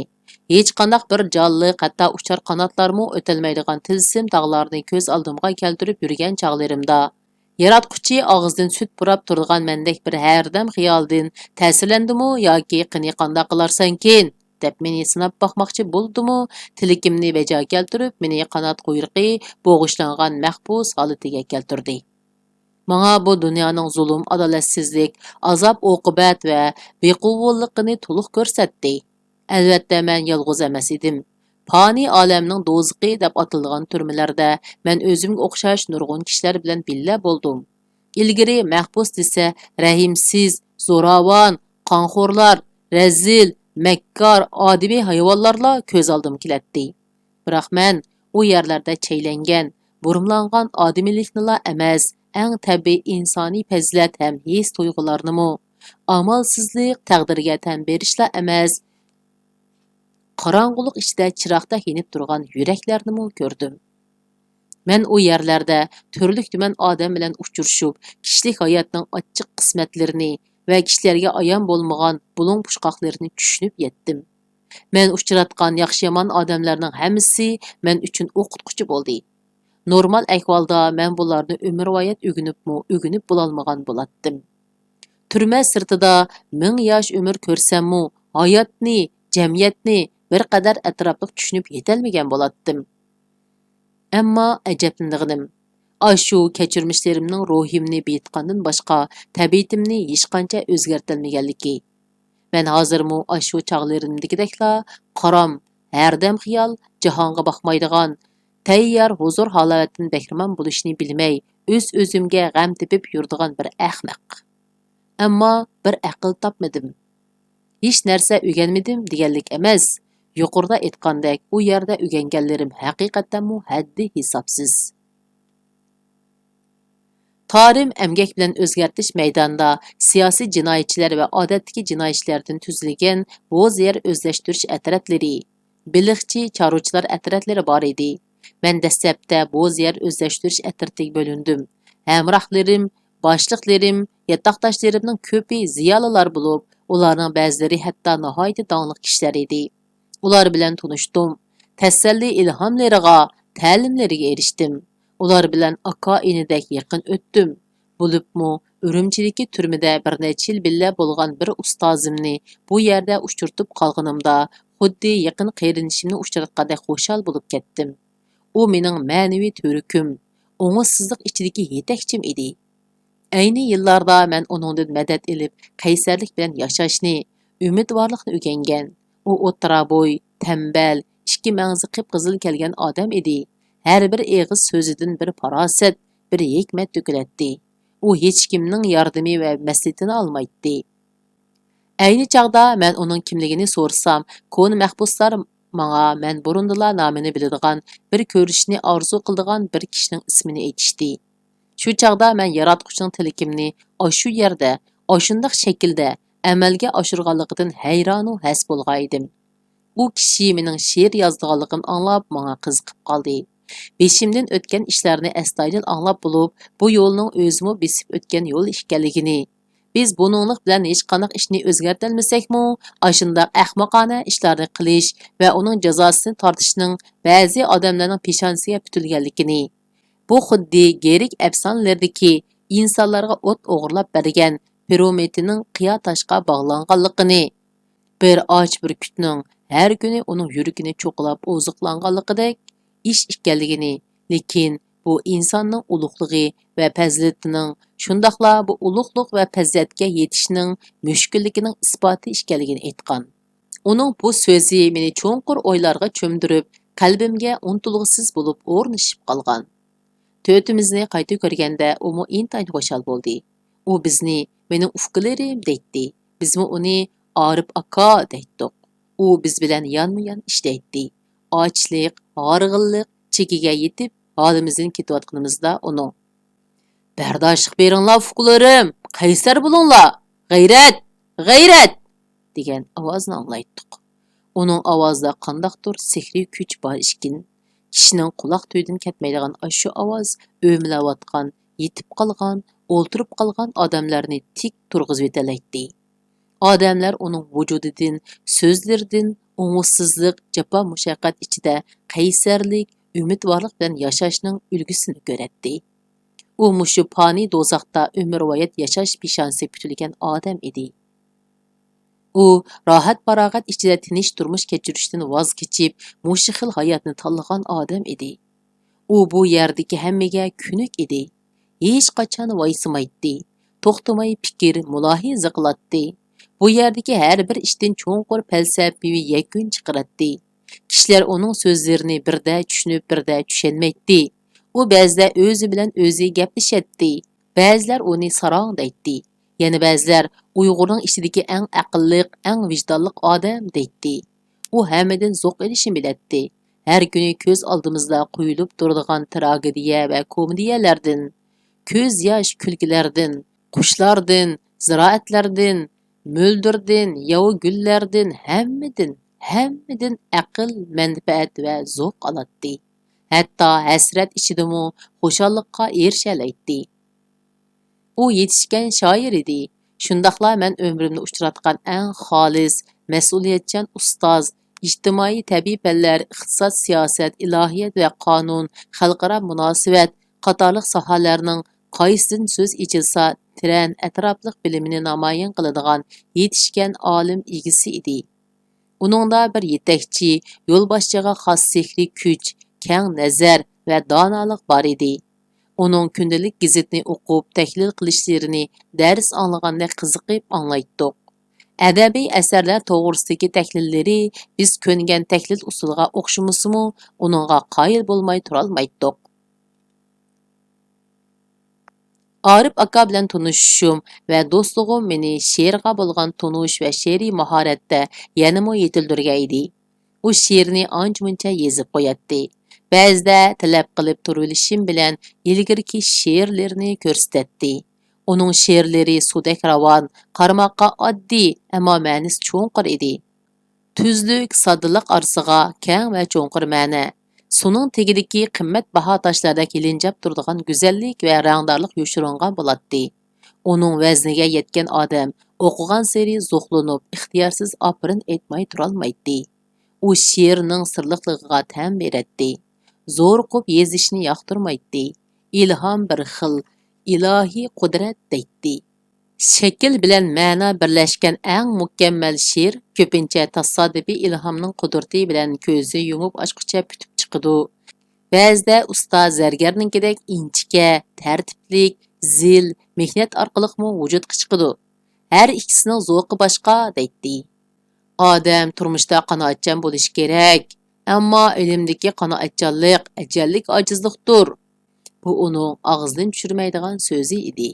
ھېچقانداق بىر جانلىق، ھەتتا ئۇچار قاناتلارمۇ ئۆتەلمەيدىغان تىلسىم تاغلارنى كۆز ئالدىمغا كەلتۈرۈپ يۈرگەن چاغلىرىمدا، ياراتقۇچى ئاغزىدىن سۈت پۇراپ تۇرىدىغان مەندەك بىر ھەردەم خىيالىدىن تەسىرلەندىمۇ ياكى قېنى قانداق قىلارسەنكىن دەپ مېنى سىناپ باقماقچى بولدىمۇ، تىلىكىمنى بەجا كەلتۈرۈپ، مېنى قانات قۇيرۇقى بوغۇشلانغان مەھبۇس ھالىتىگە كەلتۈردى. ماڭا بۇ دۇنيانىڭ زۇلۇم، ئادالەتسىزلىك، ئازاب-ئوقۇبەت ۋە بىقۇۋۋىتىنى تولۇق كۆرسەتتى. ئەلۋەتتە، مەن يالغۇز ئەمەس ئىدىم. پانىي ئالەمنىڭ دوزىخى دەپ ئاتىلىدىغان تۈرمىلەردە مەن ئۆزۈمگە ئوخشاش نۇرغۇن كىشىلەر بىلەن بىللە بولدۇم. ئىلگىرى مەھبۇس دېسە، رەھىمسىز، زوراۋان، قانخورلار، رەزىل، مەككار، ئادىمىي ھايۋانلارلا كۆز ئالدىمغا كېلەتتى. بىراق مەن ئۇ يەرلەردە چەيلەنگەن، بۇرمىلانغان ئادىمىيلىكنىلا ئەمەس، ئەڭ تەبىئىي ئىنسانىي پەزىلەت ھەم ھېس-تۇيغۇلارنىمۇ، ئامالسىزلىق، تەقدىرگە تەن بېرىشلا ئەمەس، قاراڭغۇلۇق ئىچىدە چىراغدەك يېنىپ تۇرغان يۈرەكلەرنىمۇ كۆردۈم. مەن ئۇ يەرلەردە تۈرلۈك-تۈمەن ئادەم بىلەن ئۇچرىشىپ، كىشىلىك ھاياتنىڭ ئاچچىق قىسمەتلىرىنى ۋە كىشىلەرگە ئايان بولمىغان بۇلۇڭ-پۇچقاقلىرىنى چۈشىنىپ يەتتىم. مەن ئۇچراتقان ياخشى-يامان ئادەملەرنىڭ ھەممىسى مەن ئۈچۈن ئوقۇتقۇچى بولدى. نورمال ئەھۋالدا مەن بۇلارنى ئۆمۈرۋايەت ئۆگىنىپمۇ ئۆگىنىپ بولالمىغان بولاتتىم. تۈرمە سىرتىدا مىڭ ياش ئۆمۈر كۆرسەممۇ، ھاياتنى، جەمئىيەتنى بىر قەدەر ئەتراپلىق چۈشىنىپ يېتەلمىگەن بولاتتىم. ئەمما ئەجەبلىنىدىغىنىم، ئاشۇ كەچۈرمىشلىرىمنىڭ روھىمنى بېيىتقاندىن باشقا، تەبىئىتىمنى ھېچقانچە ئۆزگەرتەلمىگەنلىكى. مەن ھازىرمۇ ئاشۇ چاغلىرىمدىكىدەكلا قارام، ھەردەم خىيال، جاھانغا باقمايدىغان، تەييار ھۇزۇر-ھالاۋەتتىن بەھرىمەن بولۇشنى بىلمەي، ئۆز-ئۆزۈمگە غەم تېپىپ يۈرىدىغان بىر ئەخمەق. ئەمما بىر ئەقىل تاپمىدىم. ھېچ نەرسە ئۆگەنمىدىم دېگەنلىك ئەمەس. يۇقىرىدا ئېيتقاندەك، ئۇ يەردە ئۆگەنگەنلىرىم ھەقىقەتەنمۇ ھەددى ھېسابسىز. تارىم ئەمگەك بىلەن ئۆزگەرتىش مەيدانىدا سىياسىي جىنايەتچىلەر ۋە ئادەتتىكى جىنايەتچىلەردىن تۈزۈلگەن بوز يەر ئۆزلەشتۈرۈش ئەترەتلىرى، بېلىقچى، چارۋىچىلار ئەترەتلىرى بار ئىدى. مەن دەسلەپتە بوز يەر ئۆزلەشتۈرۈش ئەترىتىگە بۆلۈندۈم. ھەمراھلىرىم، باشلىقلىرىم، ياتاقداشلىرىمنىڭ كۆپى زىيالىيلار بولۇپ، ئۇلارنىڭ بەزىلىرى ھەتتا ناھايىتى داڭلىق كىشىلەر ئىدى. ئۇلار بىلەن تونۇشتۇم. تەسەللى ئىلھاملىرىغا، تەلىملىرىگە ئېرىشتىم. ئۇلار بىلەن ئاكا-ئىنىدەك يېقىن ئۆتتۈم. بولۇپمۇ ئۈرۈمچىدىكى تۈرمىدە بىر نەچچە يىل بىللە بولغان بىر ئۇستازىمنى بۇ يەردە ئۇچرىتىپ قالغىنىمدا، خۇددى يېقىن قېرىندىشىمنى ئۇچراتقاندەك خۇشال بولۇپ كەتتىم. ئۇ مېنىڭ مەنىۋى تۈۋرۈكۈم، ئوڭۇشسىزلىق ئىچىدىكى يېتەكچىم ئىدى. ئەينى يىللاردا مەن ئۇنىڭدىن مەدەت ئېلىپ، قەيسەرلىك بىلەن ياشاشنى، ئۈمىدۋارلىقنى ئۆگەنگەن. ئۇ ئوتتۇرا بوي، تەمبەل، ئىككى مەڭزى قىپقىزىل كەلگەن ئادەم ئىدى. ھەر بىر ئېغىز سۆزىدىن بىر پاراسەت، بىر ھېكمەت تۆكۈلەتتى. ئۇ ھېچكىمنىڭ ياردىمى ۋە مەسلىھىتىنى ئالمايتتى. ئەينى چاغدا مەن ئۇنىڭ كىملىكىنى سورىسام، كونا مەھبۇسلار ماڭا مەن بۇرۇندىلا نامىنى بىلىدىغان، بىر كۆرۈشۈشنى ئارزۇ قىلىدىغان بىر كىشىنىڭ ئىسمىنى ئېيتىشتى. شۇ چاغدا مەن ياراتقۇچىنىڭ تىلىكىمنى ئاشۇ يەردە، ئاشۇنداق شەكىلدە ئەمەلگە ئاشۇرغانلىقىدىن ھەيرانۇ ھەس بولغانىدىم. ئۇ كىشى مېنىڭ شېئىر يازىدىغانلىقىمنى ئاڭلاپ، ماڭا قىزىقىپ قالدى. بېشىمدىن ئۆتكەن ئىشلارنى ئەستايىدىل ئاڭلاپ بولۇپ، بۇ يولنىڭ ئۆزىمۇ بېسىپ ئۆتكەن يول ئىكەنلىكىنى، بىز بۇنىڭلىق بىلەن ھېچقانداق ئىشنى ئۆزگەرتەلمىسەكمۇ، ئاشۇنداق ئەخمىقانە ئىشلارنى قىلىش ۋە ئۇنىڭ جازاسىنى تارتىشنىڭ بەزى ئادەملەرنىڭ پېشانىسىگە پۈتۈلگەنلىكىنى، بۇ خۇددى گىرىك ئەپسانىلىرىدىكى ئىنسانلارغا ئوت ئوغرىلاپ بەرگەن پرومېتېينىڭ قىيا تاشقا باغلانغانلىقىنى، بىر ئاچ بۈركۈتنىڭ ھەر كۈنى ئۇنىڭ يۈرىكىنى چوقۇلاپ ئوزۇقلانغانلىقىدەك ئىش ئىكەنلىكىنى، لېكىن بۇ ئىنساننىڭ ئۇلۇغلۇقى ۋە پەزىلىتىنىڭ، شۇنداقلا بۇ ئۇلۇغلۇق ۋە پەزىلەتكە يېتىشنىڭ مۈشكۈللۈكىنىڭ ئىسپاتى ئىكەنلىكىنى ئېيتقان. ئۇنىڭ بۇ سۆزى مېنى چوڭقۇر ئويلارغا چۆمدۈرۈپ، قەلبىمگە ئۇنتۇلغۇسىز بولۇپ ئورنىشىپ قالغان. تۆتىمىزنى قايتا كۆرگەندە ئۇمۇ ئىنتايىن خۇشال بولدى. ئۇ بىزنى مېنىڭ ئۇكىلىرىم دەيتتى. بىزمۇ ئۇنى ئارىپ ئاكا دەيتتۇق. ئۇ بىز بىلەن يانمۇ يان ئىشلەيتتى. ئاچلىق، ھارغىنلىق چېكىگە يېتىپ، ھالىمىزدىن كېتىۋاتقىنىمىزدا ئۇنىڭ، بەرداشلىق بېرىڭلار ئۇكىلىرىم، قەيسەر بولۇڭلار، غەيرەت، غەيرەت! دېگەن ئاۋازنى ئاڭلايتتۇق. ئۇنىڭ ئاۋازىدا قانداقتۇر سېھرىي كۈچ بار ئىكەن. كىشىنىڭ قۇلاق تۈۋىدىن كەتمەيدىغان ئاشۇ ئاۋاز ئۆمىلەۋاتقان، يېتىپ قالغان، ئولتۇرۇپ قالغان ئادەملەرنى تىك تۇرغۇزۇۋېتەلەيتتى. ئادەملەر ئۇنىڭ ۋۇجۇدىدىن، سۆزلىرىدىن، ئوڭۇشسىزلىق، جاپا-مۇشەققەت ئىچىدە قەيسەرلىك، ئۈمىدۋارلىق بىلەن ياشاشنىڭ ئۈلگىسىنى كۆرەتتى. ئۇ مۇشۇ پانىي دوزاختا ئۆمۈرۋايەت ياشاش پېشانىسى پۈتۈلگەن ئادەم ئىدى. ئۇ راھەت-پاراغەت ئىچىدە تىنچ تۇرمۇش كەچۈرۈشتىن ۋاز كېچىپ، مۇشۇ خىل ھاياتنى تاللىغان ئادەم ئىدى. ئۇ بۇ يەردىكى ھەممىگە كۆنۈك ئىدى. ھېچقاچان ۋايسىمايتتى. توختىماي پىكىر، مۇلاھىزە قىلاتتى. بۇ يەردىكى ھەر بىر ئىشتىن چوڭقۇر پەلسەپىۋى يەكۈن چىقىراتتى. كىشىلەر ئۇنىڭ سۆزلىرىنى بىردە چۈشىنىپ، بىردە چۈشەنمەيتتى. ئۇ بەزىدە ئۆزى بىلەن ئۆزى گەپلىشەتتى. بەزىلەر ئۇنى ساراڭ دەيتتى. يەنە بەزىلەر ئۇيغۇرنىڭ ئىچىدىكى ئەڭ ئەقىللىق، ئەڭ ۋىجدانلىق ئادەم دەيتتى. ئۇ ھەممىدىن زوق ئېلىشنى بىلەتتى. ھەر كۈنى كۆز ئالدىمىزدا قويۇلۇپ تۇرىدىغان تراگېدىيە ۋە كومېدىيەلەردىن، كۆز ياش كۈلكىلەردىن، قۇشلاردىن، زىرائەتلەردىن، مۆلدۈردىن، ياۋا گۈللەردىن، ھەممىدىن، ھەممىدىن ئەقىل، مەنپەئەت ۋە زوق ئالاتتى. ھەتتا ھەسرەت ئىچىدىمۇ خۇشاللىققا ئېرىشەلەيتتى. ئۇ يېتىشكەن شائىر ئىدى. شۇنداقلا مەن ئۆمرۈمدە ئۇچراتقان ئەڭ خالىس، مەسئۇلىيەتچان ئۇستاز، ئىجتىمائىي تەبىئىي پەنلەر، ئىقتىساد، سىياسەت، ئىلاھىيەت ۋە قانۇن، خەلقئارا مۇناسىۋەت قاتارلىق ساھەلەرنىڭ قايسىدىن سۆز ئېچىلسا، تىرەن ئەتراپلىق بىلىمىنى نامايان قىلىدىغان يېتىشكەن ئالىم ئىگىسى ئىدى. ئۇنىڭدا بىر يېتەكچى، يولباشچىغا خاس سېھرىي كۈچ، كەڭ نەزەر ۋە دانالىق بار ئىدى. ئۇنىڭ كۈندىلىك گېزىتنى ئوقۇپ، تەھلىل قىلىشلىرىنى دەرس ئاڭلىغاندەك قىزىقىپ ئاڭلايتتۇق. ئەدەبىي ئەسەرلەر توغرىسىدىكى تەھلىللىرى بىز كۆنگەن تەھلىل ئۇسۇلىغا ئوخشىمىسىمۇ، ئۇنىڭغا قايىل بولماي تۇرالمايتتۇق. ئارىپ ئاكا بىلەن تونۇشۇشۇم ۋە دوستلۇقۇم مېنى شېئىرغا بولغان تونۇش ۋە شېئىرىي ماھارەتتە يەنىمۇ يېتىلدۈرگەنىدى. ئۇ شېئىرنى ئانچە-مۇنچە يېزىپ قوياتتى. بەزىدە تەلەپ قىلىپ تۇرۇۋېلىشىم بىلەن ئىلگىرىكى شېئىرلىرىنى كۆرسىتەتتى. ئۇنىڭ شېئىرلىرى سۇدەك راۋان، قارىماققا ئاددىي، ئەمما مەنىسى چوڭقۇر ئىدى. تۈزلۈك، ساددىلىق ئارىسىغا كەڭ ۋە چوڭقۇر مەنە، سۇنىڭ تېگىدىكى قىممەتباھا تاشلاردەك يېلىنجاپ تۇرىدىغان گۈزەللىك ۋە رەڭدارلىق يوشۇرۇنغان بولاتتى. ئۇنىڭ ۋەزنىگە يەتكەن ئادەم ئوقۇغانسېرى زوقلىنىپ، ئىختىيارسىز ئاپىرىن ئېيتماي تۇرالمايتتى. ئۇ شېئىرنىڭ سىرلىقلىقىغا تەم بېرەتتى. زورۇقۇپ يېزىشنى ياقتۇرمايتتى. ئىلھام بىر خىل ئىلاھىي قۇدرەت دەيتتى. شەكىل بىلەن مەنا بىرلەشكەن ئەڭ مۇكەممەل شېئىر كۆپىنچە تاسادىپىي ئىلھامنىڭ قۇدرىتى بىلەن كۆزنى يۇمۇپ ئاچقۇچە پۈتۈپ چىقىدۇ. بەزىدە ئۇستا زەرگەرنىڭكىدەك ئىنچىكە، تەرتىپلىك، زىل، مېھنەت ئارقىلىقمۇ ۋۇجۇدقا چىقىدۇ. ھەر ئىككىسىنىڭ زوقى باشقا، دەيتتى. ئادەم تۇرمۇشتا قانائەتچان بولۇشى كېرەك، ئەمما ئىلىمدىكى قانائەتچانلىق ئەجەللىك ئاجىزلىقتۇر. بۇ ئۇنىڭ ئاغزىدىن چۈشۈرمەيدىغان سۆزى ئىدى.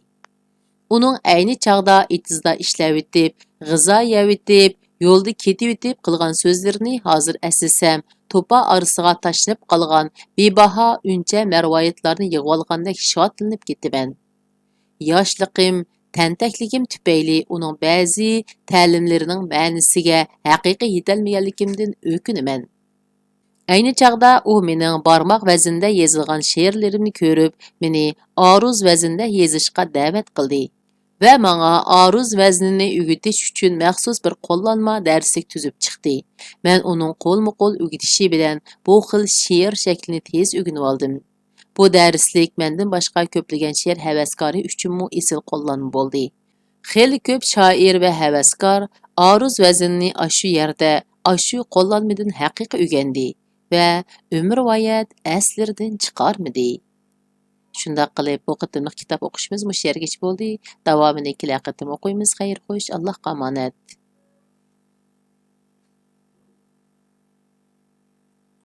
ئۇنىڭ ئەينى چاغدا ئېتىزدا ئىشلەۋېتىپ، غىزا يەۋېتىپ، يولدا كېتىۋېتىپ قىلغان سۆزلىرىنى ھازىر ئەسلىسەم، توپا ئارىسىغا تاشلىنىپ قالغان بىباھا ئۈنچە مەرۋايىتلارنى يىغىۋالغاندەك شادلىنىپ كېتىمەن. ياشلىقىم، تەنتەكلىكىم تۈپەيلى ئۇنىڭ بەزى تەلىملىرىنىڭ مەنىسىگە ھەقىقىي يېتەلمىگەنلىكىمدىن ئۆكۈنىمەن. ئەينى چاغدا ئۇ مېنىڭ بارماق ۋەزنىدە يېزىلغان شېئىرلىرىمنى كۆرۈپ، مېنى ئارۇز ۋەزنىدە يېزىشقا دەۋەت قىلدى. ۋە ماڭا ئارۇز ۋەزنىنى ئۆگىتىش ئۈچۈن مەخسۇس بىر قوللانما دەرسلىك تۈزۈپ چىقتى. مەن ئۇنىڭ قولمۇ قول ئۆگىتىشى بىلەن بۇ خىل شېئىر شەكلىنى تېز ئۆگىنىۋالدىم. بۇ دەرسلىك مەندىن باشقا كۆپلىگەن شېئىر ھەۋەسكارى ئۈچۈنمۇ ئېسىل قوللانما بولدى. خېلى كۆپ شائىر ۋە ھەۋەسكار ئارۇز ۋەزنىنى ئاشۇ يەردە، ئاشۇ قوللانمىدىن ھەقىقىي ئۆگەندى ۋە ئۆمۈرۋايەت ئەسلىرىدىن چىقارمىدى. شۇنداق قىلىپ، بۇ قېتىملىق كىتاب ئوقۇشىمىز مۇشۇ يەرگىچە بولدى. داۋامىنى كېلەر قېتىم ئوقۇيمىز. خەير خوش، ئاللاھقا ئامانەت.